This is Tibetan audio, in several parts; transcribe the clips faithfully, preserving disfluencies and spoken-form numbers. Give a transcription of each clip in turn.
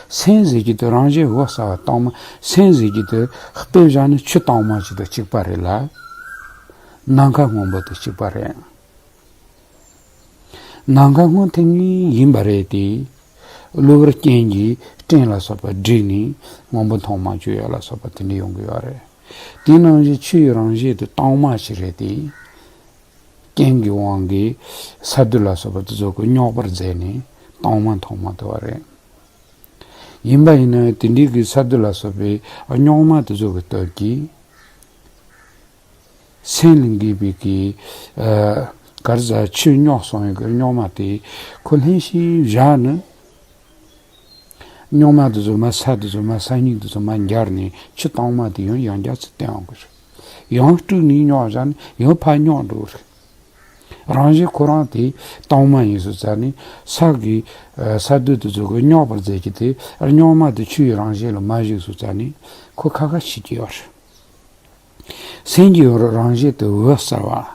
སེམས་ཟེར་གྱི་དེ་རང་བཞིན་འོད་གསལ་བ་དྭངས་མ། སེམས་ཟེར་གྱི་དེ་དཔེ་བཞག་ན་ཆུ་དྭངས་མ་ཞིག་དང་གཅིག་པ་རེད་ལ། ནམ་མཁའ་སྔོན་པོ་དང་གཅིག་པ་རེད། ནམ་མཁའ་སྔོན་ཐིང་ངེ་ཡིན་པ་རེད་དེ། གློ་བུར་རྐྱེན་གྱིས་སྤྲིན་ལ་སོགས་པ་བསྒྲིབས་ནས་སྔོན་པོ་མཐོང་མ་བཅུག་ཡ་ལ་སོགས་པ་དེ་འདྲ་ཡོང་གི་ཡོད་རེད། དེ་ནང་བཞིན་ཆུ་ཡི་རང་བཞིན་དེ་དྭངས་མ་ཞིག་རེད་དེ། རྐྱེན་གྱི་དབང་གིས་ས་རྡུལ་ལ་སོགས་པ་དེ་ཚོ་གི་རྙོག་པར་མཛད་ནས་དྭངས་མ་མཐོང་མ་ཐུབ་པ་རེད། ཡིན་པ་ཡིན་ན་དེ་འདྲའི་གི་ས་རྡུལ་ལ་སོགས་པའི་རྙོག་མ་དེ་ཚོ་གི་སྟོབས་ཀྱིས། སེམས་ལ་འགོས་པའི་གི། ཨ། ག་རེ་ཟེར། ཆུ་རྙོག་སོང་བའི་གི་རྙོག་མ་དེ་ཁོ་ལྷན་ཅིག་བཞག་ནས། རྙོག་མ་དེ་ཚོ་མར་ས་དེ་ཚོ་མར་ས་སྙིགས་དེ་ཚོ་མར་འབྱར་ནས་ཆུ་དྭངས་མ་དེ་ཡང་ཡང་བསྐྱར་ཅིག་བཏོན་ཡོང་གི་རེད། ཡང་དཀྲུགས་ནས་རྙོག་བཞག་ནས་ཡང་ཕར་རྙོག་འགྲོ་གི་རེད། རང་བཞིན་ཁོ་རང་དེ་དྭངས་མ་ཡིན་སོང་ཙང་ནི་ས་གི། ཨ། ས་རྡུལ་དེ་ཚོ་གི་རྙོག་པར་མཛད་ཀྱི་དེ་རྙོག་མ་དེ་ཆུ་ཡི་རང་བཞིན་ལ་མ་གཞིགས་སོང་ཙང་ནི་ཁོ་ཁ་ཁ་ཤས་ཀྱི་ཡོད་རེད། སེམས་ཀྱི་རང་བཞིན་དེ་འོད་གསལ་བ། འོད་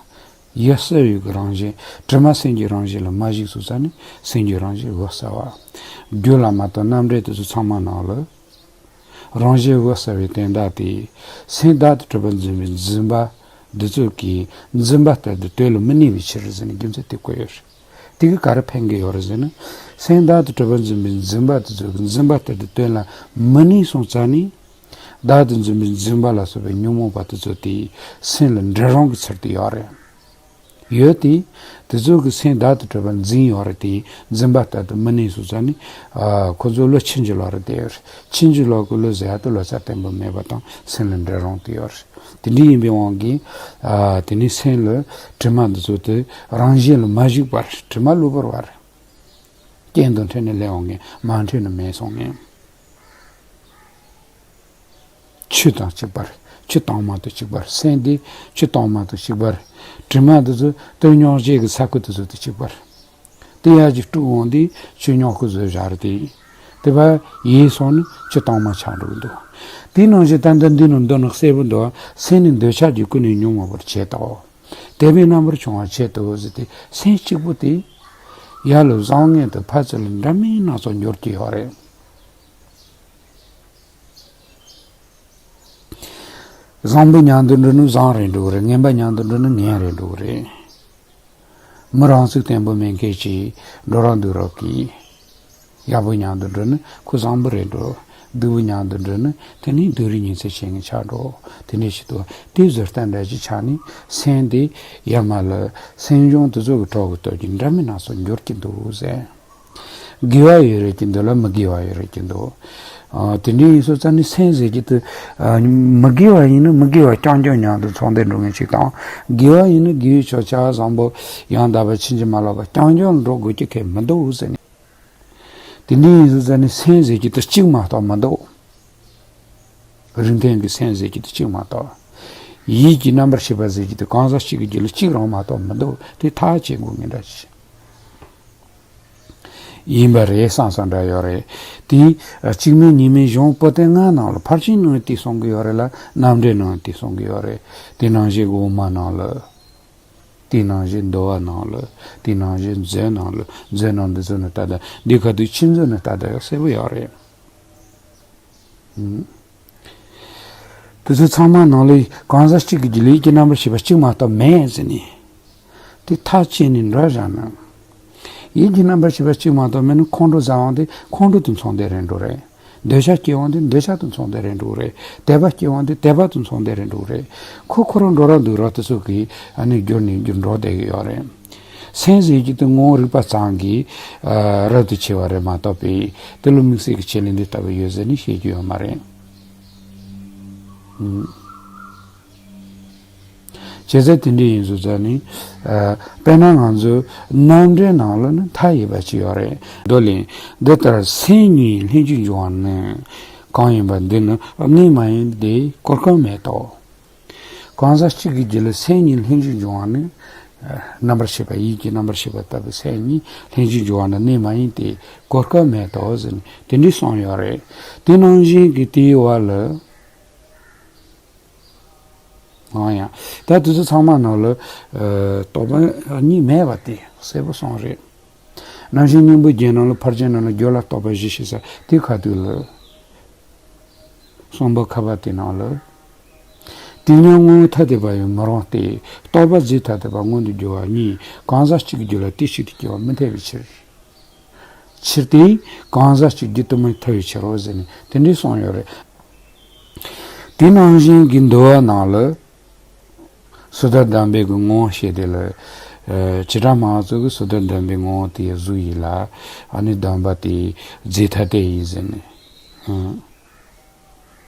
གསལ་བའི་གི་རང་བཞིན། དྲི་མ་སེམས་ཀྱི་རང་བཞིན་ལ་མ་གཞིགས་སོང་ཙང་ནི་སེམས་ཀྱི་རང་བཞིན་འོད་གསལ་བ། རྒྱུད་བླ་མ་དང་རྣམ་འགྲེལ་དེ་ཚོ་ཚང་མ་ནང་ལ། རང་བཞིན་འོད་གསལ་བའི་དོན་དག་དེ། སེམས་བདག་ཏུ་གྲུབ་པར་འཛིན་པའི་འཛིན་པ་འདི་ཚོ་གིས་འཛིན་པ་ལྟར་དུ་དོན་ལ་མི་གནས་པའི་ཕྱིར་ཟེར་ནས་རྒྱུ་མཚན་དེ་བཀོད་ཡོད་རེད། དེ་གིས་ག་རེ་ཕན་གྱི་ཡོད་རེད་ཟེར་ན། སེམས་བདག་ཏུ་གྲུབ་པར་འཛིན་པའི་འཛིན་པ་དེ་ཚོ་གིས་འཛིན་པ་ལྟར་དུ་དོན་ལ་མི་གནས་སོང་ཙང་ནི། བདག་ཏུ་འཛིན་པའི་འཛིན་པ་ལ་སོགས་པའི་ཉོན་མོངས་པ་དེ་ཚོ་དེ་སེམས་ལ་འདྲེ་རང་གི་ཚུལ་དུ་ཡོད་རེད། ཡོད་དེ། དེ་ཚོ་གི་སེམས་བདག་ཏུ་གྲུབ་པར་འཛིན་ཡོད་རེད་དེ། འཛིན་པ་ལྟར་དུ་མི་གནས་སོང་ཙང་ནི། ཨ། ཁོ་ཚོ་བློ་ཕྱིན་ཅི་ལོག་རེད་དེ་ཡོད་རེད། ཕྱིན་ཅི་ལོག་གི་བློ་ཟེར་ཡ་དེ་ལོ་ཙཱ་བརྟན་པོ་མེད་པ་དང་སེམས་ལ་འདྲེ་རང་དེ་ཡོད་རེད། དེ་འདྲ་ཡིན་པའི་དབང་གིས། ཨ། དེ་ནི་སེམས་ལ་དྲི་མ་འདི་ཚོ་དེ་རང་བཞིན་ལ་མ་གཞིགས་པར་དྲི་མ་གློ་བུར་བ་རེད། རྐྱེན་དང་འཕྲད་ནས་སླེབས་འོང་ངེས། མ་འཕྲད་ན་མེད་སོང་ངེས། ཆུ་དང་གཅིག་པར། ཆུ་དྭངས་མ་དང་གཅིག་པར། སེམས་དེ་ཆུ་དྭངས་མ་དང་གཅིག་པར། དྲི་མ་དེ་ཚོ་སྟོད་སྨྱུག་ཅན་གྱི་ས་ཁུ་དེ་ཚོ་དང་གཅིག་པར། དེ་ཡར་གྱི་དཀྲུག་འོང་དུས་ཆུ་རྙོག་གི་བཟོས་བཞག་རེད་དེ། དེ་བ་ཡལ་སོང་ན་ཆུ་དྭངས་མ་ཆགས་འགྲོ་གི་འདུག་དེའི་ནང་བཞིན་ད་ལྟ་འདི་ནང་འདི་ནང་གསལ་པོ་འདུག་སེམས་ནི་འདོད་ཆགས་ཀྱིས་ཀུན་ནས་ཉོན་མོངས་པར་བྱེད་དོ། དད་པའི་རྣམ་པར་བྱུང་བར་བྱེད་དོ་ཟེར་ཏེ། སེམས་གཅིག་པུ་དེ་ཡར་ལ་བཟང་ངན་དང་ཕར་ཚུར་ལ་འདྲ་མིན་སྣ་ཚོགས་འགྱུར་གྱི་ཡོད་རེད། བཟང་པོ་མཉམ་དུ་འགྲོ་ན་བཟང་རེད་འགྲོ་གི་རེད། ངན་པ་མཉམ་དུ་འགྲོ་ན་ངན་རེད་འགྲོ་གི་རེད། མི་རང་ཚུགས་བརྟན་པོ་མེད་མཁན་གྱིས་འགྲོ་རང་འདུག་རོགས་གྱིས། ཡག་པོ་མཉམ་དུ་འགྲོ་ན་ཁོ་བཟང་པོ་རེད་འགྲོ། སྡུག་པོ་མཉམ་དུ་འགྲོ་ན་དེ་ནི་སྡུག་རུས་ཉེན་ཚད་ཆེ་ངེས་ཆགས་འགྲོ། དེ་འདྲ་ཞིག་འདུག་དེ་བཟོ་ལྟ་འདྲ་ཞིག་ཆགས་ནས་སེམས་དེ་ཡར་མར་ལ་སེམས་བྱུང་དེ་ཚོ་གི་གྲོགས་ཀྱི་སྟོབས་ཀྱིས་འདྲ་མིན་སྣ་ཚོགས་འགྱུར་གྱི་འདུག་ཟེར། དགེ་བ་ཡོད་རེད་ཀྱི་འདུག་ལ་མི་དགེ་བ་ཡོད་རེད་ཀྱི་འདུག་ཨ། དེ་འདྲ་ཡིན་སོང་ཙང་ནི་སེམས་ཟེར་གྱི་དེ། ཨ། མི་དགེ་བ་ཡིན་ན་མི་དགེ་བ་རྐྱང་རྐྱང་མཉམ་དུ་ཚོགས་འདུ་འགྲོ་མཁན་ཞིག་དང་། དགེ་བ་ཡིན་ན་དགེ་བའི་ཕྱོགས་བྱ་བ་བཟང་པོ་ཡང་དག་པ་ཕྱིན་ཅི་མ་ལོག་པ་རྐྱང་རྐྱང་ལ་འགྲོ་དགོས་ཀྱི་ཁེལ་མི་འདུག་ཟེར་ནས། དེ་འདྲ་ཡིན་སོང་ཙང་ནི་སེམས་ཟེར་གྱི་དེ་གཅིག་མ་གཏོགས་མི་འདུག་རིགས་ལྡན་གྱི་སེམས་ཟེར་གྱི་དེ་གཅིག་མ་གཏོགས། ཡིད་ཀྱི་རྣམ་པར་ཤེས་པ་ཟེར་གྱི་དེ་གང་ཟག་གཅིག་གི་རྒྱུད་ལ་གཅིག་རང་མ་གཏོགས་མི་འདུག་དེ་ཐག་བཅད་དགོས་ངེས་འདྲ་ཞིག་ཡིན་པ་རེད་བསམ་བསམ་འདྲ་ཡོད་རེད། དེ་གཅིག་མིན་གཉིས་མིན་གཞུང་པོ་ཏི་ལྔ་ནང་ལ་ཕར་ཕྱིན་ནང་དེ་གསུང་གི་ཡོད་རེད་ལ། རྣམ་འགྲེལ་ནང་དེ་གསུང་གི་ཡོད་རེད། དེ་ནང་བཞིན་དབུ་མ་ནང་ལ། དེ་ནང་བཞིན་འདུལ་བ་ནང་ལ། དེ་ནང་བཞིན་མཛོད་ནང་ལ། མཛོད་ནང་འདི་ཚོ་ནི་ད་ལྟ་འདི་ག་དུས་ཕྱིན་ཚོ་ནི་ད་ལྟ་ཡང་གསལ་པོ་ཡོད་རེད། ཨུམ། དེ་ཚོ་ཚང་མ་ནང་ལ་གང་ཟག་གཅིག་གི་རྒྱུད་ལ་ཡིད་ཀྱི་རྣམ་པར་ཤེས་པ་གཅིག་མ་གཏོགས་མེད་ཟེར་ནས། དེ་ཐག་བཅད་ནས་འགྲོ་བཞག་ན། ཡིད་ཀྱི་རྣམ་པར་ཤེས་པ་གཅིག་མ་གཏོགས་མེད་ན་ཁོང་ཁྲོ་ཟ་འོང་དེ་ཁོང་ཁྲོ་དེ་མཚུངས་ལྡན་རེད་འགྲོ་རེད། འདོད་ཆགས་སྐྱེ་འོང་དེ་འདོད་ཆགས་དེ་མཚུངས་ལྡན་རེད་འགྲོ་རེད། དད་པ་སྐྱེ་འོང་དེ་དད་པ་དེ་མཚུངས་ལྡན་རེད་འགྲོ་རེད། ཁོ་ཁོ་རང་འགྲོ་ར་འདུག་ར་དེ་ཚོ་གིས་ཨ་ནི་བསྒྱུར་ནས་བསྒྱུར་འགྲོ་བསྡད་ཀྱི་ཡོད་རེད། སེམས་ཟེར་གྱི་དེ་ངོ་བོ་རིག་པ་ཙམ་གྱིས་ཨ་རབ་ཏུ་ཕྱེ་བ་རེད་མ་གཏོགས་པའི་དེ་ལ་དམིགས་བསལ་གྱི་ཆེད་ལས་འདི་ལྟ་བུ་ཡོད་ཟེར་ནས་བཤད་རྒྱུ་ཡོད་མ་རེད། ཨུམ། བྱས་ཙང་དེ་འདྲ་ཡིན་ཙང་ནི། ཨ། དཔེར་ན་ང་ཚོའི་རྣམ་འགྲེལ་ནང་ལ་ནི་མཐའ་ཡས་པ་ཅིག་ཡོད་རེད། མདོ་ལས། འདི་ལྟར་སེམས་ཉིད་ལྷན་ཅིག་འབྱུང་བ་ནི། གང་ཡིན་པ་འདི་ནི་གནས་མ་ཡིན་ཏེ་གོ་སྐབས་མེད་དོ། གང་ཟག་གཅིག་གི་རྒྱུད་ལ་སེམས་ཉིད་ལྷན་ཅིག་འབྱུང་བ་ནི། རྣམ་པར་ཤེས་པ་ཡིད་ཀྱི་རྣམ་པར་ཤེས་པ་ལྟ་བུ་སེམས་ཉིད་ལྷན་ཅིག་འབྱུང་བ་ནི་གནས་མ་ཡིན་ཏེ་གོ་སྐབས་མེད་དོ་ཟེར་ནས་དེ་འདྲའི་གསུངས་ཡོད་རེད། དེ་ནང་བཞིན་གྱི་དེའི་བར་ལ། འོ་ཡ། ད་དེ་ཚོ་ཚང་མ་ནང་ལ། ཨ། རྟོག་པ་གཉིས་མེད་པ་དེ་གསལ་པོ་གསུངས་རེད། རྣམ་ཤེས་སྙིང་པོ་བརྒྱད་ནང་ལ་ཕར་ཕྱིན་ནང་ལ་རྒྱུད་ལ་རྟོག་པ་བཞི་ཞེས་ཟེར་དེ་ཁ་ཐུག་ལ། གསུམ་པ་ཁ་བ་དེ་ནང་ལ། དེ་ཉིད་དངོས་ཐ་དད་པ་ཡང་མི་རུང་སྟེ། རྟོག་པ་རྫས་ཐ་དད་པ་མངོན་དུ་གྱུར་པ་གཉིས་གང་ཟག་གཅིག་གི་རྒྱུད་ལ་དེ་གཅིག་ཏུ་སྐྱེ་བ་མི་འཐད་པའི་ཕྱིར། ཕྱིར་ཏེ། གང་ཟག་གཅིག་རྒྱུད་དུ་མི་འཐད་པའི་ཕྱིར་རོ་ཟེར་ནས་དེ་འདྲའི་གསུངས་ཡོད་རེད། དེ་ནང་བཞིན་གྱི་འདུལ་བ་ནང་ལ། སོ་ཐར་གདམས་པའི་གི་ངོ་བོ་བཤད་དེ་ལ། ཨ། བྱེ་བྲག་སྨྲ་བ་ཚོ་གིས་སོ་ཐར་གདམས་པའི་ངོ་བོ་དེ་གཟུགས་ཡིན་ལ། ཨ་ནི་སྡོམ་པ་དེ་རྫས་ཐ་དད་ཡིན་ཟེར་ནས། ཨ།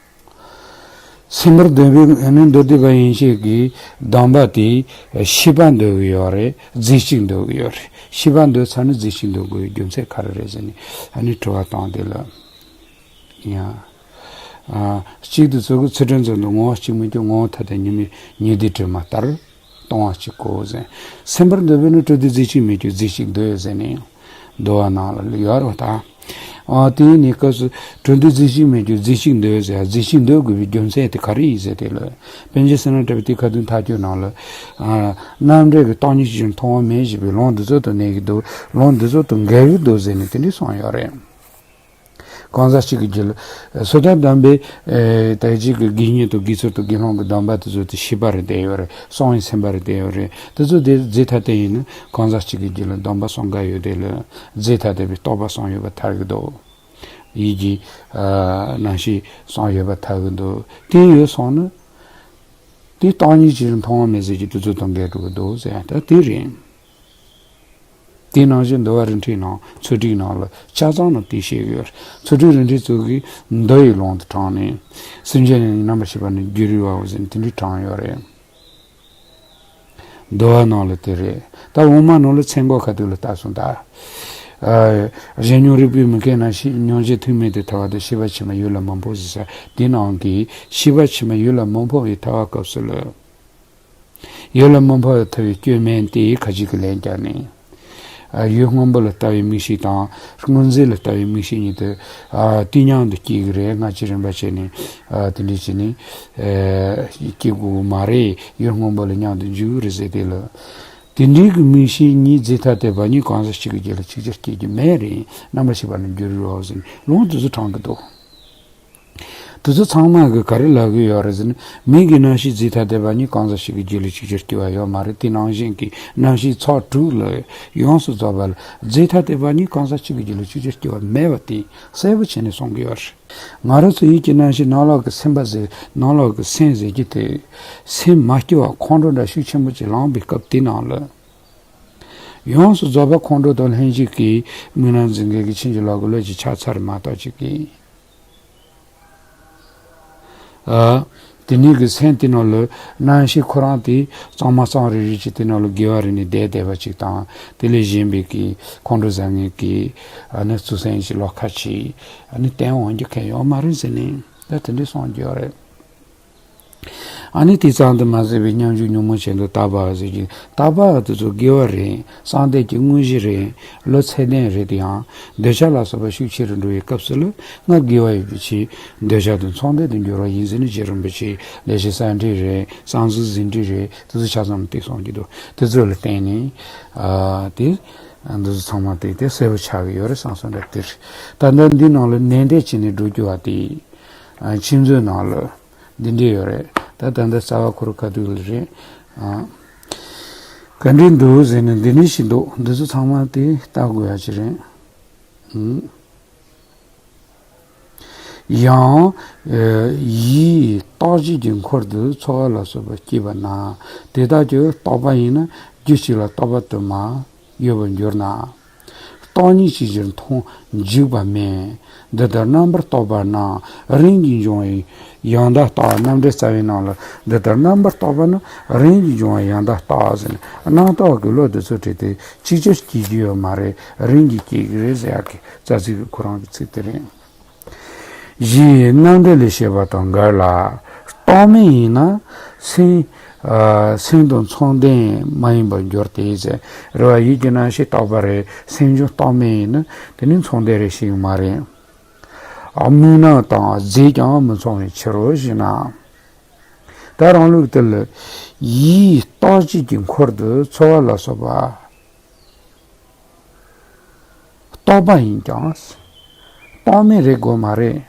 སེམས་པར་འདོད་པའི་ཨ་ནི་མདོ་སྡེ་པ་ཡན་ཆད་ཀྱིས་སྡོམ་པ་དེ་ཤེས་པ་འདོད་ཀྱི་ཡོད་རེད། རྫས་གཅིག་འདོད་ཀྱི་ཡོད་རེད། ཤེས་པ་འདོད་ཚར་ན་རྫས་གཅིག་འདོད་དགོས་པའི་རྒྱུ་མཚན་ག་རེ་རེད་ཟེར་ནས་ཨ་ནི་དྲི་བ་བཏང་དེ་ལ། ཡང་། ཨ། གཅིག་ཏུ་ཚོགས་ཀྱི་ཚུལ་ཁྲིམས་ཚོགས་འདུ་ངོ་བོ་གཅིག་མི་སྐྱོ་ངོ་བོ་ཐ་དད་ཉིད་མེད་ཉིད་དེ་དྲི་མ་ལྟར་སྟོང་པ་གཅིག་གོ་ཟེར། སེམས་པར་འདོད་པས་ན་སྤྲོས་བྲལ་རྫས་གཅིག་མི་སྐྱོ་རྫས་གཅིག་འདོད་ཟེར་ནས་ཡང་འདུལ་བ་ནང་ལ་ཡོད་རེད་ད། ཨ། དེའི་ནི་སྐབས་སུ་སྤྲོས་བྲལ་རྫས་གཅིག་མི་སྐྱོ་རྫས་གཅིག་འདོད་ཟེར་རྫས་གཅིག་འདོད་དགོས་པའི་རྒྱུ་མཚན་དེ་ག་རེ་ཡིན་ཟེར་དེ་ལ། པཎ་ཆེན་བསོད་ནམས་གྲགས་པའི་དེ་ཁ་ཐུག་མཐའ་དཔྱོད་ནང་ལ། ཨ། རྣམ་འགྲེལ་གྱི་སྟོང་ཉིད་ཕྱིར་མཐོང་བ་མེད་ཞེས་པའི་ལུང་འདི་ཚོ་དང་གནས་ཀྱི་འདུག་ལུང་འདི་ཚོ་དང་འགལ་གྱི་འདུག་ཟེར་ནས་དེ་འདྲ་གསུངས་ཡོད་རེད། གང་ཟག་གཅིག་གི་རྒྱུད་ལ། སོ་ཐར་གདམས་པའི། ཨེ། དེ་གཅིག་གི་དགེ་བསྙེན་དང་དགེ་ཚུལ་དང་དགེ་སློང་གི་སྡོམ་པ་དེ་ཚོ་དེ་ཤེས་པ་རེད་བསྡད་ཡོད་རེད། གསང་བའི་སེམས་པ་རེད་བསྡད་ཡོད་རེད། དེ་ཚོ་དེ་རྫས་ཐ་དད་ཡིན་ན་གང་ཟག་གཅིག་གི་རྒྱུད་ལ་སྡོམ་པ་གསུམ་ཀ་ཡོད་དེ་ལ་རྫས་ཐ་དད་པའི་རྟོག་པ་གསུམ་ཡོད་པ་ཐལ་གྱི་འདུག་ཡིད་ཀྱི། ཨ། རྣམ་ཤེས་གསུམ་ཡོད་པ་ཐལ་གྱི་འདུག་དེ་ཡོད་སོང་ན། དེ་སྟོང་ཉིད་ཕྱིར་མཐོང་བ་མེད་ཟེར་གྱི་དེ་ཚོ་དང་འགལ་འགྲོ་གི་འདུག་ཟེར་ཡ་ད་དེ་རེད། དེ་ནང་བཞིན་འདུལ་བ་རིམ་བྲིས་ནང་ཚུལ་ཁྲིམས་ནང་ལ་ཆ་ཚང་ནང་དེ་བཤད་ཡོད། ཚུལ་ཁྲིམས་རིམ་བྲིས་ཚོ་གིས་འདུལ་བའི་ལུང་དུ་དྲངས་ནས། སེམས་ཅན་ཡོངས་ཀྱི་རྣམ་པར་ཤེས་པ་ནི་རྒྱུ་རུ་བའོ་ཟེར་ནས་དེ་འདྲའི་དྲངས་ཡོད་རེད། འདུལ་བ་ནང་ལ་དེ་རེད། ད་དབུ་མ་ནང་ལ་མཚན་འགོག་ཁ་ཐུག་ལ་ལྟ་སོང་ད། ཨ། གཞན་ཉོན་རིག་པས་མི་ཁེགས་ན་ཤེས་ཉོན་བྱེད་ཐུག་མེད་དུ་ཐལ་བ་དང་ཤེས་པ་ཕྱི་མ་ཡུལ་ལ་མི་འཕོ་ཟེར་ས་དེ་ནང་གི་ཤེས་པ་ཕྱི་མ་ཡུལ་ལ་མི་འཕོ་བའི་ཐལ་བ་སྐབས་སུ་ལ། ཡུལ་ལ་མི་འཕོ་བར་ཐལ་བའི་སྐྱོན་མིན་ཏེ་ཁ་ཅིག་གིས་ལན་བརྒྱབ་ནས། ཨ། ཡུལ་སྔོན་པོ་ལ་ལྟ་བའི་མིག་ཤེས་དང་སྔོན་འཛིན་ལ་ལྟ་བའི་མིག་ཤེས་གཉིས་དེ། ཨ། དུས་མཉམ་དུ་སྐྱེ་གི་རེད། སྔ་ཕྱི་རིམ་པ་བྱས་ནས། ཨ། དེ་འདྲ་བྱས་ནས། ཨ། སྐྱེ་དགོས་མ་རེད། ཡུལ་སྔོན་པོ་ལ་མཉམ་དུ་འཇུག་གི་རེད་ཟེར་དེ་ལ། དེ་འདྲའི་གི་མིག་ཤེས་གཉིས་རྫས་ཐ་དད་པ་གཉིས་གང་ཟག་གཅིག་གི་རྒྱུད་ལ་ཅིག་ཅར་སྐྱེ་རྒྱུ་མེད་རེད། རྣམ་པར་ཤེས་པ་ནི་རྒྱུ་རུ་བའོ་ཟེར་ནས་ལུང་དེ་ཚོ་དྲངས་གི་འདུག་དེ་ཚོ་ཚང་མ་གིས་ག་རེ་ལབ་ཀྱི་ཡོད་རེད་ཟེར་ན། མིག་གི་རྣམ་ཤེས་རྫས་ཐ་དད་པ་གཉིས་གང་ཟག་གཅིག་གི་རྒྱུད་ལ་ཅིག་ཅར་སྐྱེ་བ་ཡོད་མ་རེད། དེ་ནང་བཞིན་གྱི་རྣམ་ཤེས་ཚོགས་དྲུག་ལ་ཡོངས་སུ་རྫོགས་པ་ལ་རྫས་ཐ་དད་པ་གཉིས་གང་ཟག་གཅིག་གི་རྒྱུད་ལ་ཅིག་ཅར་སྐྱེ་བ་མེད་པ་དེ་གསལ་པོ་བྱས་ནས་གསུང་གི་ཡོད་རེད། ང་རང་ཚོ་ཡིད་ཀྱི་རྣམ་ཤེས་ནང་ལོགས་ཀྱི་སེམས་པ་ཟེར་ནང་ལོགས་ཀྱི་སེམས་ཟེར་གྱི་དེ། སེམས་མ་སྐྱེ་བ་ཁོང་ཁྲོ་འདྲ་ཤུགས་ཆེན་པོ་ཅིག་ལངས་པའི་སྐབས་དེ་ནང་ལ། ཡོངས་སུ་རྫོགས་པ་ཁོང་ཁྲོ་དང་ལྷན་ཅིག་གི་མིག་རྣམ་འཛིན་མཁན་གྱི་ཕྱིན་ཅི་ལོག་གི་བློ་ཅིག་ཆགས་ཚར་མ་གཏོགས་ཅིག་གིས། ཨ། དེ་ནས་ཀྱི་སེམས་དེ་ནང་ལ་རྣམ་ཤེས་ཁོ་རང་དེ་གཙང་མ་གཙང་རིལ་རིལ་ཅིག་དེ་ནང་ལ་དགེ་བ་རིག་ནས་བསྡད་བསྡད་པ་ཅིག་དང་དེ་ལས་གཞན་པའི་གི་ཁོང་ཁྲོ་ཟ་མཁན་གྱི་ཨ་ནི་གཙུག་སེམས་ཅིག་ལོག་ཁ་ཅིག་ཨ་ནི་བསྟན་འོང་རྒྱུ་གང་ཡོད་མ་རེད་ཟེར་ནས་ད་དེ་འདྲས་གསུང་རྒྱུ་ཡོད་རེད། ཨ་ནི་དེ་ཙམ་དུ་མ་ཟད་པའི་སྙོམས་འཇུག་ཉོན་མོངས་ཆེན་དུ་དག་པ་ཟེར་གྱི་དག་པ་དེ་ཚོ་དགེ་བ་རེད། གསང་བདེ་གི་དངོས་གཞི་རེད། བློ་ཚད་ལྡན་རེད་དེ་ཡང་འདོད་ཆགས་ལ་སོགས་པ་ཤུགས་ཆེ་རུ་འགྲོ་བའི་སྐབས་སུ་ལ་སྔར་དགེ་བ་ཡོད་པའི་ཕྱིར་འདོད་ཆགས་དང་ཚོགས་འདུ་དུ་འགྱུར་བ་ཡིན་ཟེར་ནས་རྗེ་རིན་པོ་ཆེས་ལེགས་བཤད་གསང་འགྲེལ་རེད། གསང་གསུམ་ཟིན་བྲིས་རེད། དེ་ཚོ་ཆ་ཚང་མ་ཏིག་གསུང་གི་འདུག་དེ་ཚོ་ལ་བརྟེན་ནས་ཨ་དེ་འདི་ཚོ་ཚང་མ་ཏིག་དེ་གསལ་པོ་ཆགས་ཀྱི་ཡོད་རེད། གསང་གསུམ་འདྲ་དེ་རེད། ད་ལྟ་འདི་ནང་ལ་ནན་ཏན་བྱས་ནས་འགྲོ་རྒྱུ་བ་དེ་ཨ་ཁྱིམ་མཚེས་ནང་ལ། འདི་འདྲས་ཡོད་རེད། ད་ད་ལྟ་རྩ་བ་ཁོ་རང་ཁ་ཐུག་ལ་རེད། ཨ། ག་འདྲས་འདུག་ཟེར་ནས་འདི་འདྲས་ཞིག་འདུག་འདི་ཚོ་ཚང་མ་དེ་ལྟ་དགོས་ཡ་ཅིག་རེད། ཨུམ། ཡང་། ཨེ། ཡིད་རྟག་གཅིག་གི་འཁོར་དུ་ཚོར་བ་ལ་སོགས་པ་སྐྱེས་པ་ན། དེ་དག་ཀྱང་རྟག་པ་ཡིན་ན་རྒྱུད་གཅིག་ལ་རྟག་པ་དུ་མ། ཡོད་པར་འགྱུར་ན། སྟོང་ཉིད་ཅིག་ཕྱིར་མཐོང་འཇུག་པ་མིན། འདི་ལྟར་རྣམ་པར་རྟོག་པ་རྣམས་རིམ་གྱིས་འབྱུང་བའི་ཡང་དག་རྟག་རྣམ་འགྲེལ་རྩ་བའི་ནང་ལ་འདི་ལྟར་རྣམ་པར་རྟོག་པ་རྣམས་རིམ་གྱིས་འབྱུང་བའི་ཡང་དག་རྟག་ཟེར་ནས་རྣམ་རྟོག་གི་བློ་འདི་ཚོ་བྲལ་ཏེ་ཅིག་ཅར་སྐྱེ་རྒྱུ་ཡོད་མ་རེད། རིམ་གྱིས་སྐྱེ་གི་རེད་ཟེར་ཡག་གི་རྩ་ཚིག་གི་ཁོ་རང་གི་ཚིག་དེ་རེད། གཞི་ཡི་རྣམ་འགྲེལ་ལས་བཤད་པ་དང་འགལ་ལ། རྟག་མིན་ཡིན་ན་སེམས། ཨ། སེམས་དང་མཚུངས་ལྡན་མ་ཡིན་པར་འགྱུར་ཏེ་ཟེར། རེད་བ། ཡིད་ཀྱི་རྣམ་ཤེས་རྟག་པ་རེད། སེམས་ཀྱང་རྟག་མིན་ཡིན་ན་དེ་ནི་མཚུངས་ལྡན་རེད་ཞིག་མ་རེད། ཨ། མིན་ན་དང་རྫས་ཀྱང་མི་མཚུངས་པའི་ཕྱིར་རོ་ཞེ་ན། ད་རང་ལུགས་དེ་ལ་ཡིད་རྟག་གཅིག་གི་འཁོར་དུ་ཚོར་བ་ལ་སོགས་པ། རྟོག་པ་ཡིན་ཀྱང་། རྟོག་མེད་རེད་དགོས་མ་རེད།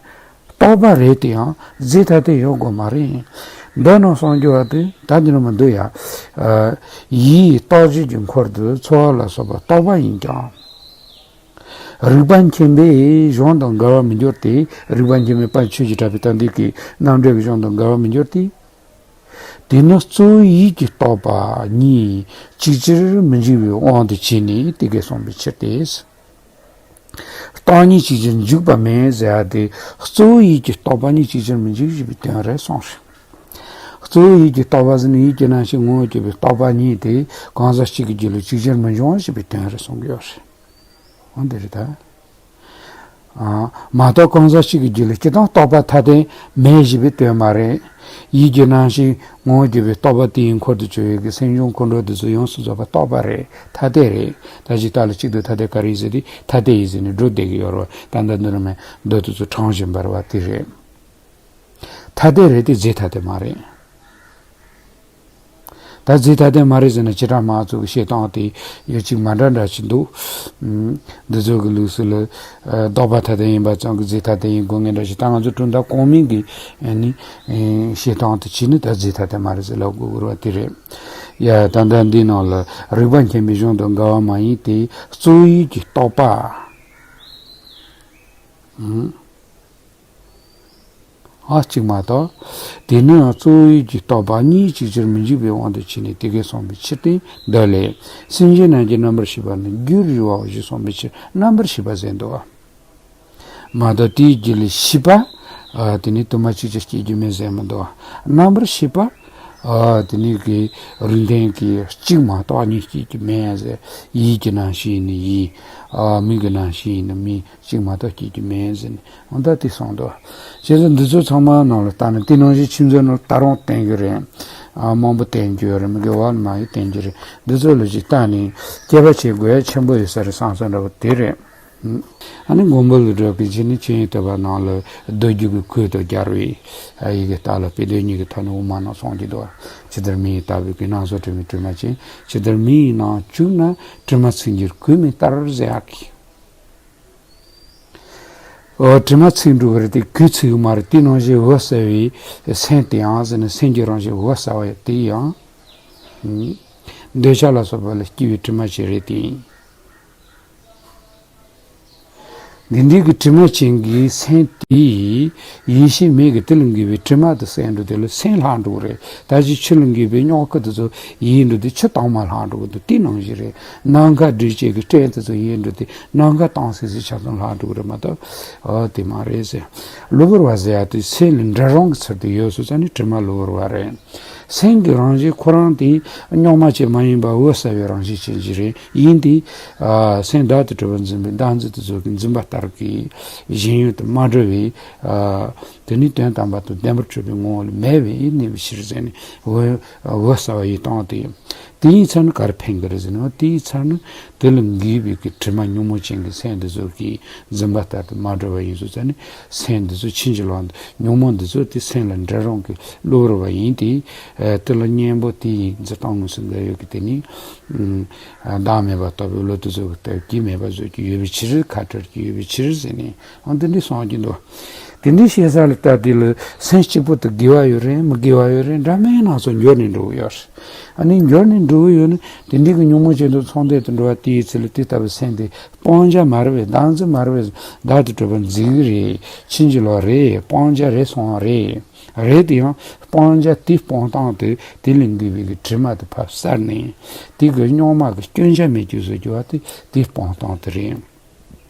རྟོག་པ་རེད་དེ་ཡང་རྫས་ཐ་དད་ཡོད་དགོས་མ་རེད། འདི་ནང་གསུངས་རྒྱུ་བ་དེ་ད་འདི་ནང་མི་འདུག་ཡ། ཨ། ཡིད་རྟོག་བཅས་ཀྱི་འཁོར་དུ་ཚོར་བ་ལ་སོགས་པ་རྟོག་པ་ཡིན་ཀྱང་། རིག་པ་མཁྱེན་པས་གཞུང་དང་འགལ་བར་མི་འགྱུར་ཏེ། རིག་པ་མཁྱེན་པས་དཔལ་ཆོས་ཀྱི་གྲགས་པས་ད་འདི་སྐད་རྣམ་འགྲེལ་གྱི་གཞུང་དང་འགལ་བར་མི་འགྱུར་ཏེ། དེས་ན་གཙོ་བོ་ཡིད་ཀྱི་རྟོག་པ་གཉིས་གཅིག་ཅར་མི་འཇིག་པའི་དབང་དུ་བྱས་ནས་དེ་སྐད་གསུངས་པའི་ཕྱིར་ཏེ། རྟོག་གཉིས་གཅིག་ཅར་འཇིག་པ་མེད་ཟེར་ཡ་དེ། གཙོ་བོ་ཡིད་ཀྱི་རྟོག་པ་གཉིས་གཅིག་ཅར་མི་འཇིག་ཞེས་པའི་དོན་རེད་གསུངས་ཤིང་། གཙོ་བོ་ཡིད་ཀྱི་རྟོག་པ་ཟེར་ནས་ཡིད་ཀྱི་རྣམ་ཤེས་ངོ་བོར་གྱུར་པའི་རྟོག་པ་གཉིས་དེ་གང་ཟག་གཅིག་གི་རྒྱུད་ལ་གཅིག་ཅར་མི་འབྱུང་ཞེས་པའི་དོན་རེད་གསུང་གི་ཡོད་རེད། འོ་འདི་རེད་ད། ཨ། མ་གཏོགས་གང་ཟག་གཅིག་གི་རྒྱུད་ལ་སྤྱིར་བཏང་རྟོག་པ་ཐ་དད་མེད་ཞེས་པའི་དོན་མ་རེད། ཡིད་ཀྱི་རྣམ་ཤེས་ངོ་བོར་གྱུར་པའི་རྟོག་པ་དེའི་འཁོར་དུ་གྱུར་པའི་གི་སེམས་བྱུང་འཁོར་འགྲོ་དེ་ཚོ་ཡོངས་སུ་རྫོགས་པ་རྟོག་པ་རེད། ཐ་དད་རེད། ད་ཅི་ལྟར་ལ་གཅིག་ཏུ་ཐ་དད་ག་རེ་ཡིན་ཟེར་དུས་ཐ་དད་ཡིན་ཟེར་ནས་སྒྲུབ་བསྡད་ཀྱི་ཡོད་རེད་བ། ད་ལྟ་འདི་རུ་མེད་མདོ་དེ་ཚོ་དྲངས་བཞིན་པ་རེད་བ། དེ་རེད། ཐ་དད་རེད་དེ་རྫས་ཐ་དད་མ་རེད། ད་རྫས་ཐ་དད་མ་རེད་ཟེར་ན་བྱེ་བྲག་སྨྲ་བ་ཚོ་གི་བཤད་སྟངས་དེ་ཡོད་ཅིག་མ་འདྲ་འདྲ་ཞིག་འདུག། ཨུམ། འདི་ཚོ་གི་ལུགས་སྲོལ་ལ། ཨ། ལྡོག་པ་ཐ་དད་ཡིན་པ་ཙམ་གྱིས་རྫས་ཐ་དད་ཡིན་དགོས་ངེས་འདྲ་ཞིག། ད་ང་ཚོ་གྲུབ་མཐའ་གོང་མའི་གི་ནི་བཤད་སྟངས་དེ་བྱས་ནས་ད་རྫས་ཐ་དད་མ་རེད་ཟེར་ལབ་དགོས་ཀྱི་རེད་བ། དེ་རེད། ཡ། ད་ལྟ་འདིའི་ནང་ལ་རིགས་པ་མཁྱེན་པའི་གཞུང་དང་འགལ་བ་མ་ཡིན་ཏེ། གཙོ་བོ་ཡིད་ཀྱི་རྟོག་པ། ཨུམ། ཨ། གཅིག་མ་གཏོགས། དེས་ན་གཙོ་བོ་ཡིད་ཀྱི་རྟོག་པ་གཉིས་གཅིག་ཅར་མི་འཇིག་པའི་དབང་དུ་བྱས་ནས་དེ་སྐད་གསུངས་པའི་ཕྱིར་ཏེ། འདི་ལས། སེམས་ཅན་རྣམས་ཀྱི་རྣམ་པར་ཤེས་པ་ནི་རྒྱུར་རིག་པའོ་ཞེས་གསུངས་པའི་ཕྱིར་རྣམ་པར་ཤེས་པ་ཟེར་འདུག། མ་གཏོགས་དེའི་རྒྱུད་ལ་ཤེས་པ། ཨ། དེ་ནི་དུ་མ་གཅིག་ཅར་སྐྱེ་རྒྱུ་མེད་ཟེར་མི་འདུག། རྣམ་པར་ཤེས་པ། ཨ། དེ་ནི་གི་རིགས་ལྡན་གྱི་གཅིག་མ་གཏོགས་གཉིས་སྐྱེ་རྒྱུ་མེད་ཟེར། ཡིད་ཀྱི་རྣམ་ཤེས་ནི་ཡིད། ཨ། མིག་གི་རྣམ་ཤེས་ནི་མིག། གཅིག་མ་གཏོགས་སྐྱེ་རྒྱུ་མེད་ཟེར་ནས་འོ་ད་དེ་གསུངས་འདུག། བྱས་ཙང་འདི་ཚོ་ཚང་མ་ནང་ལ་ལྟ་ན་དེ་ནང་བཞིན་ཁྱིམ་ཚང་ནང་ད་རུང་བསྟན་རྒྱུ་རེད། ཨ། མང་པོ་བསྟན་རྒྱུ་ཡོད་རེད། མི་དགེ་བ་མ་ཡིན་བསྟན་རྒྱུ་རེད། འདི་ཚོ་ལ་ཅིག་ལྟ་ནས་དཔྱད་པ་བྱེད་དགོས་ཡ་ཆེན་པོ་ཡོད་ས་རེད་བསམ་བསམ་འདྲ་པོ་དེ་རེད། ཨ་ནི་མགོན་པོ་ཀླུ་སྒྲུབ་ཀྱིས་ཅི་ནི་ཆོས་དབྱིངས་དག་པ་ནང་ལ་བསྡུ་རྒྱུ་གི་ཁུལ་དུ་སྦྱར་བའི་ཡི་གེ་ལྟ་ལ་དཔེ་དོན་གཉིས་ཀྱི་ཐོག་ནས་དབུ་མ་ནང་གསུངས་ཀྱི་འདུག། ཇི་ལྟར་མེ་ཡིས་བཏབ་པའི་གོས། སྣ་ཚོགས་དྲི་མས་དྲི་མ་བྱས། ཇི་ལྟར་མེ་ཡི་ནང་བཅུག་ན། དྲི་མ་ཚིག་འགྱུར་གོས་མེ་ལྟར་ཟེར་ཡག་གི། ཨོ། དྲི་མ་ཚིག་འགྲོ་གི་རེད་དེ་གོས་ཚིག་གི་མ་རེད། དེ་ནང་བཞིན་འོད་གསལ་བའི་སེམས་དེ་ཡང་ཟེར་ན་སེམས་ཀྱི་རང་བཞིན་འོད་གསལ་བ་དེ་ཡང་། འདོད་ཆགས་ལ་སོགས་པ་ལ་སྐྱེ་བའི་དྲི་མ་ཅན་རེད་དེ། འདི་འདྲའི་གི་དྲི་མ་ཅན་གྱི་སེམས་དེ་ཡེ་ཤེས་མེད་ཀྱི་དེ་ལ་འགོས་པའི་དྲི་མ་དེ་བསལ་འགྲོ་དེ་ལ་སེམས་ལྷག་འགྲོ་གི་རེད། ད་ཅི་ཆུ་ལ་འགོས་པའི་རྙོག་སྐུ་དེ་ཚོ་ཡལ་འགྲོ་དེ་ཆུ་དྭངས་མ་ལྷག་འགྲོ་གི་འདུག། དེ་ནང་བཞིན་རེད། ནམ་མཁའ་སྦྲུལ་ཅན་གྱི་སྤྲིན་དེ་ཚོ་ཡལ་འགྲོ་དེ་ནམ་མཁའ་དྭངས་སིང་སིང་ཆ་ཚང་ལྷག་འགྲོ་གི་རེད་མ་གཏོགས། ཨོ་དེ་མ་རེད་ཟེར། གློ་བུར་བ་ཟེར་ཡ་དེ་སེམས་ལ་འདྲ་རུང་གི་ཚུལ་དུ་ཡོད་སོང་ཙང་ནི་དྲི་མ་གློ་བུར་བ་རེད། སེམས་ཀྱི་རང་བཞིན་ཁོ་རང་དེ་རྙོག་མ་ཅན་མ་ཡིན་པ་འོད་གསལ་བའི་རང་བཞིན་ཅན་ཞིག་རེད། ཡིན་ཏེ། ཨ། སེམས་བདག་ཏུ་གྲུབ་པར་འཛིན་པའི་བདག་འཛིན་དེ་ཚོ་གི་འཛིན་པ་ལྟར་གྱི་ཞེན་ཡུལ་དུ་མ་གྲུབ་པའི། ཨ། དེ་ནི་དོན་དམ་པར་དང་ལྡན་པར་གྲུབ་པའི་ངོ་བོ་ལ་མེད་པས་གནས་པའི་ཕྱིར་ཟེར་ནས་འོད་འོད་གསལ་བ་ཡི་སྟོང་དེ། དེའི་ཚེ་ན་ག་རེ་ཕན་གི་རེད་ཟེར་ན། དེའི་ཚེ་ན་དེ་ལ་འགོས་པའི་གི་དྲི་མ་ཉོན་མོངས་ཅན་གྱི་སེམས་འདི་ཚོ་གི་འཛིན་པ་ལྟར་དུ་མ་གྲུབ་པ་ཡིན་སོང་ཙང་ནི་སེམས་འདི་ཚོ་ཕྱིན་ཅི་ལོག་ཉོན་མོངས་འདི་ཚོ་དེ་སེམས་ལ་འདྲ་རུང་གི་གློ་བུར་བ་ཡིན་ཏེ། ཨ། དེ་ལ་གཉེན་པོ་དེ་ཡི་འཛིན་སྟངས་མངོན་སུམ་འགལ་ཡོད་ཀྱི་དེ་ནི། ཨ། བདག་མེད་པ་ལྟ་བུའི་བློ་དེ་ཚོ་གི་སྟབས་ཀྱིས་མེད་པ་བཟོ་གི་ཡོད་པའི་ཕྱིར། ཁ་བྲལ་གྱི་ཡོད་པའི་ཕྱིར་ཟེར་ནས་ཨང་དེ་འདྲ་གསུངས་ཀྱི་འདུག། དེ་འདྲའི་བཤད་ས་ལ་ལྟ་དེ་ལ་སེམས་གཅིག་པོ་དེ་དགེ་བ་ཡོད་རེད་མི་དགེ་བ་ཡོད་རེད་འདྲ་མིན་སྣ་ཚོགས་འགྱུར་ནས་འགྲོ་གི་ཡོད་རེད། ཨ་ནི་འགྱུར་ནས་འགྲོ་གི་ཡོད་ན་དེ་འདྲའི་གི་ཉོན་མོངས་ཅན་དུ་ཚོགས་འདུས་དུ་འགྲོ་བ་དེའི་ཚེ་ལ་དེ་ལྟ་བུའི་སེམས་དེ་སྤང་བྱ་མ་རེད་པས། བདག་འཛིན་མ་རེད་པས། བདག་ཏུ་གྲུབ་པར་འཛིན་གི་རེད། ཕྱིན་ཅི་ལོག་རེད། སྤང་བྱ་རེད་སོང་བ་རེད། རེད་དེ་ཡང་སྤང་བྱ་དེ་སྤོང་སྟངས་དེ་དེ་ལས་འགོས་པའི་གི་དྲི་མ་དེ་ཕར་བསལ་ནས་དེ་གི་རྙོག་མ་གི་སྐྱོན་ཆ་མེད་རྒྱུ་བཟོ་རྒྱུ་བ་དེ་དེ་སྤོང་སྟངས་དེ་རེད།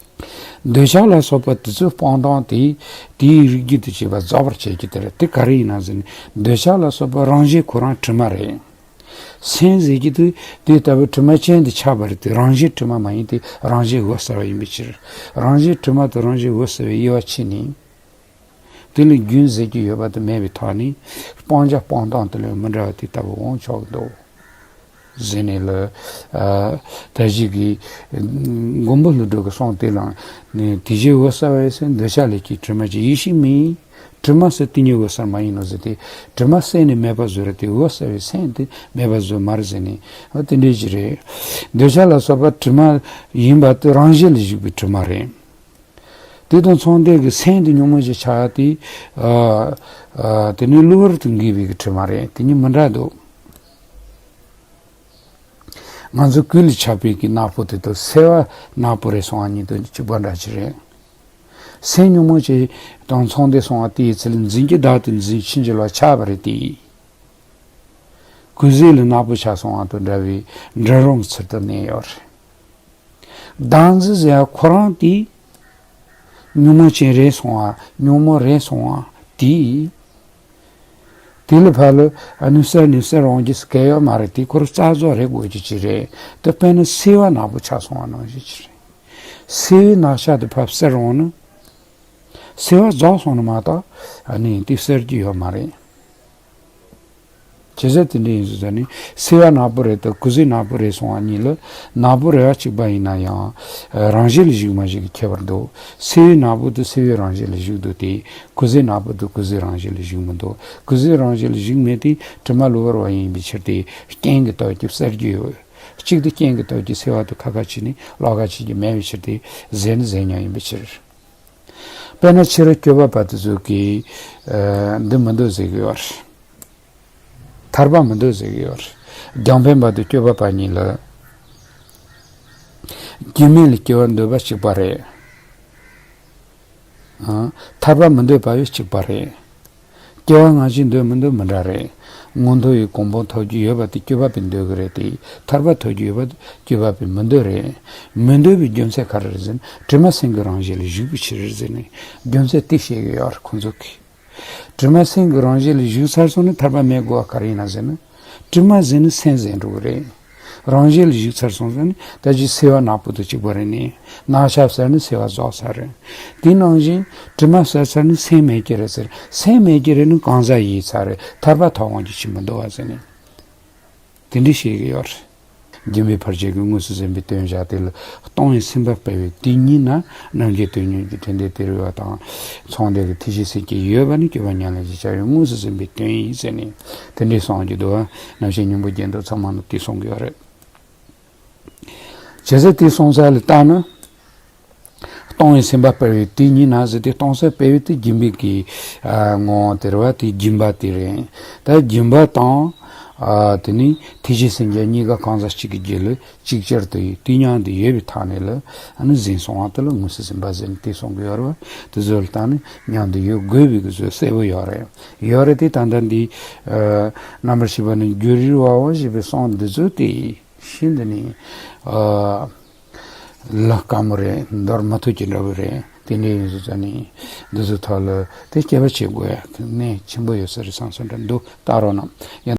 འདོད་ཆགས་ལ་སོགས་པ་དེ་ཚོའི་སྤང་སྟངས་དེ་དེའི་རིགས་རྒྱུད་དུ་བྱེད་པ་རྫོགས་པར་བྱེད་རྒྱུ་དེ་རེད། དེ་ག་རེ་ཡིན་ན་ཟེར་ན་འདོད་ཆགས་ལ་སོགས་པ་རང་བཞིན་ཁོ་རང་དྲི་མ་རེད། སེམས་ཟེར་རྒྱུ་དེ་དེ་ལྟ་བུའི་དྲི་མ་ཅན་དུ་ཆགས་པ་རེད་དེ། རང་བཞིན་དྲི་མ་མ་ཡིན་ཏེ་རང་བཞིན་འོད་གསལ་བ་ཡིན་པའི་ཕྱིར། རང་བཞིན་དྲི་མ་དང་རང་བཞིན་འོད་གསལ་བའི་དབྱེ་བ་ཕྱེ་ནས། དེ་ལས་རྒྱུན་ཟེར་རྒྱུ་ཡོད་པ་དེ་མེད་པའི་ཐོག་ནས་སྤང་བྱ་སྤོང་སྟངས་དེ་ལས་མི་འདྲ་བ་དེ་ལྟ་བུ་འོང་ཆོག་གི་འདུག་ཟེར་ནས་ལ། ཨ། ད་གཞི་གི་མགོན་པོ་ཀླུ་སྒྲུབ་ཀྱི་གསུང་དེ་ལ་ནི་དེ་བཞིན་འོད་གསལ་བའི་སེམས་འདོད་ཆགས་ལས་སྐྱེས་དྲི་མ་ཅན་ཡེ་ཤེས་མིན། དྲི་མ་བསལ་དེ་ཉིད་འོད་གསལ་མ་ཡིན་ནོ་ཟེར་ཏེ། དྲི་མ་བསལ་ནས་མེད་པ་བཟོ་རེད་དེ། འོད་གསལ་བའི་སེམས་དེ་མེད་པ་བཟོ་མ་རེད་ཟེར་ནས། འོ་དེ་འདྲའི་ཅིག་རེད། འདོད་ཆགས་ལ་སོགས་པ་དྲི་མ་ཡིན་པ་དེ་རང་བཞིན་ལ་བཞུགས་པའི་དྲི་མ་རེད། དེ་དང་མཚུངས་ལྡན་གྱི་སེམས་དེ་ཉོན་མོངས་ཀྱི་ཆ་དེ། ཨ་ཨ་དེ་ནི་གློ་བུར་དུ་འགོས་པའི་གི་དྲི་མ་རེད། དེ་གཉིས་མི་འདྲ་འདུག་ང་ཚོ་གོས་ལས་ཆགས་པའི་གི་ནག་པོ་དེ་དང་སེར་བ་ནག་པོ་རེད་སོང་བ་གཉིས་དང་གཅིག་པ་འདྲ་ཅིག་རེད། སེམས་ཉོན་མོངས་ཅན་དང་མཚུངས་ལྡན་སོང་བ་དེའི་ཚེ་ལ་འཛིན་གྱི་བདག་དེ་འཛིན་ཕྱིན་ཅི་ལོག་ཆགས་པ་རེད་དེ། གོས་ཟས་ལ་ནག་པོ་ཆགས་སོང་བ་དང་འདྲ་བའི་འདྲ་རུང་གི་ཚུལ་དུ་གནས་ཡོད་རེད། བདག་འཛིན་ཟེར་ཡ་ཁོ་རང་དེ་ཉོན་མོངས་ཅན་རེད་སོང་བ། ཉོན་མོངས་རེད་སོང་བ་དེ། དེ་ལ་ཕར་ལ་ཨ་ནི་གསལ་ནས་གསལ་རུང་གི་སྐད་ཡོད་མ་རེད། དེ་ཁོ་རང་རྩ་རྫོགས་རེད་དགོས་ཀྱི་ཅི་རེད། དེ་དཔེར་ན་སེར་བ་ནག་པོ་ཆགས་སོང་བ་ནང་བཞིན་ཅི་རེད། སེར་བའི་ནག་ཆ་དེ་ཕར་གསལ་རུང་ན། སེར་བ་རྫོགས་སོང་ན་མ་གཏོགས་ཨ་ནི་དེ་གསལ་རྒྱུ་ཡོད་མ་རེད། བྱས་ཙང་དེ་འདྲ་ཡིན་ཟེར་ནས། སེར་བ་ནག་པོ་རེད་དང་གོས་ཟས་ནག་པོ་རེད་སོང་བ་གཉིས་ལ། ནག་པོ་རེད་བ་གཅིག་པ་ཡིན་ན་ཡང་རང་བཞིན་ལ་བཞུགས་མ་བཞུགས་ཀྱི་ཁྱད་པར་འདུག་སེར་བའི་ནག་པོ་དེ་སེར་བའི་རང་བཞིན་ལ་བཞུགས་འདུག་སྟེ། གོས་ཟས་ནག་པོ་དེ་གོས་ཟས་རང་བཞིན་ལ་བཞུགས་མི་འདུག་གོས་ཟས་རང་བཞིན་ལ་བཞུགས་མེད་དེ་དྲི་མ་གློ་བུར་བ་ཡིན་པའི་ཕྱིར་ཏེ། རྐྱེན་གྱི་སྟོབས་ཀྱིས་གསལ་རྒྱུ་ཡོད། གཅིག་དེ་རྐྱེན་གྱི་སྟོབས་ཀྱིས་སེར་བ་དེ་ཁ་ཁ་བྱས་ནས་ལོགས་ཀ་བྱེད་ཀྱི་མེད་པའི་ཕྱིར་ཏེ། ཟད་ནི་ཟད་མྱོང་ཡིན་པའི་ཕྱིར། དཔེར་ན་ཕྱི་རོལ་སྐྱོད་པ་པ་དེ་ཚོ་གིས་ཨ་འདི་མི་འདོད་ཟེར་གི་ཡོད་རེད། ཐར་པ་མི་འདོད་ཟེར་གི་ཡོད་རེད། རྒྱང་འཕེན་པ་དང་སྐྱོད་པ་པ་གཉིས་ལ། སྐྱེ་མེད་ལ་སྐྱེ་བ་འདོད་པ་གཅིག་པ་རེད། ཨ། ཐར་པ་མི་འདོད་པ་ཡང་གཅིག་པ་རེད། སྐྱེ་བ་སྔ་ཕྱི་འདོད་མི་འདོད་མི་འདྲ་རེད། མངོན་མཐོ་ཡི་གོ་འཕང་ཐོབ་རྒྱུ་ཡོད་པ་དེ་སྐྱོད་པ་པས་འདོད་གི་རེད་དེ། ཐར་པ་ཐོབ་རྒྱུ་ཡོད་པ་དེ་སྐྱོད་པ་པས་མི་འདོད་རེད། མི་འདོད་པའི་རྒྱུ་མཚན་ག་རེ་རེད་ཟེར་ན། དྲི་མ་སེམས་ཀྱི་རང་བཞིན་ལ་བཞུགས་པའི་ཕྱིར་རེད་ཟེར་ནས། རྒྱུ་མཚན་དེ་བཤད་གི་ཡོད་རེད་ཁོང་ཚོ་གིས། དྲི་མ་སེམས་ཀྱི་རང་བཞིན་ལ་བཞུགས་ཚར་སོང་ན་ཐར་པ་མེད་དགོས་པ་ག་རེ་ཡིན་ན་ཟེར་ན། དྲི་མ་ཟིན་ན་སེམས་ཟིན་འགྲོ་གི་རེད། རང་བཞིན་ལ་བཞུགས་ཚར་སོང་ཟེར་ན་ད་ཅི་སེར་བ་ནག་པོ་དང་གཅིག་པ་རེད་ནི། ནག་ཆ་བསལ་ན་སེར་བ་རྫོགས་ཚར་རེད། དེ་ནང་བཞིན་དྲི་མ་བསལ་ཚར་ན་སེམས་མེད་ཀྱི་རེད་ཟེར། སེམས་མེད་ཀྱི་རེད་ན་གང་ཟག་ཡིན་ཚར་རེད། ཐར་པ་ཐོབ་དབང་གི་ཕྱིར་མི་འདོད་པ་ཟེར་ནས། དེ་འདྲ་བཤད་ཀྱི་ཡོད་རེད། སྦྱིན་པའི་བར་ཆད་ཀྱིས་དངོས་སུ་ཟིན་པའི་དོན་བཞག་དེ་ལ། སྟོང་ཉིད་སེམས་དཔའ་སྤེལ་བའི་དེ་ཉིད་ན། རྣམ་མཁྱེན་དོན་གཉེར་གྱི་དྲན་འདས་དེར་འོས་པ་དང་། མཚུངས་ལྡན་གྱི་ཐེག་ཆེན་སེམས་བསྐྱེད་ཡོད་པ་ནི། སྐྱོབ་པ་མྱ་ངན་ལས་འདས་ཀྱང་ཡང་། དངོས་སུ་ཟིན་པའི་དོན་ཡིན་ཟེར་ནས། དེ་འདྲའི་གསུང་གི་འདུག་རྣམ་བཤད་སྙིང་པོ་རྒྱན་དུ་ཚང་མ་ནི་དེ་གསུང་གི་ཡོད་རེད། བྱས་ཙང་དེ་གསུང་ས་ལ་བལྟས་ན། སྟོང་ཉིད་སེམས་དཔའ་སྤེལ་བའི་དེ་ཉིད་ན་ཟེར་ཏེ། སྟོང་གསལ་སྤེལ་བའི་དེ་སྦྱིན་པའི་གི་ཨ་ངོ་བོ་དེ་རེད་བ། དེ་སྦྱིན་པ་དེ་རེད། ད་སྦྱིན་པ་དང་ཨ་དེ་ནི་ཐེག་ཆེན་སེམས་བསྐྱེད་གཉིས་ཀ་གང་ཟག་གཅིག་གི་རྒྱུད་ལ་ཅིག་ཅར་དུ་ཡོད། དེ་མཉམ་དུ་ཡོད་པའི་ཐོག་ནས་ལ་ཨ་ནི་ཟིན་སོང་བ་དེ་ལ་དངོས་སུ་ཟིན་པ་ཟེར་ནས་དེ་གསུང་གི་ཡོད་རེད་བ། དེ་ཚོ་ལ་བལྟས་ན་མཉམ་དུ་ཡོད་དགོས་པའི་གི་ཚོད་གསལ་པོ་ཡོད་རེད། ཡོད་རེད་དེ། ད་ལྟ་འདི་ཨ་རྣམ་པར་ཤེས་པ་ནི་རྒྱུ་རེད་བའོ་ཞེས་པའི་གསུང་འདི་ཚོ་དེ། ཤིན་ཏུ་ནི། ཨ། ལ་དཀའ་མོ་རེད། འདོར་མ་ཐུབ་ཀྱི་འདྲ་བོ་རེད། དེ་འདྲ་ཡིན་ཟེར་ཙང་ནི། འདི་ཚོ་ཐོག་ལ་དེ་སྐྱེ་བ་བྱེད་དགོས་ཡ་གནད་ཆེན་པོ་ཡོད་ས་རེད་བསམ་སོང་འདྲ་འདུག་ལྟ་རོགས་གནང་།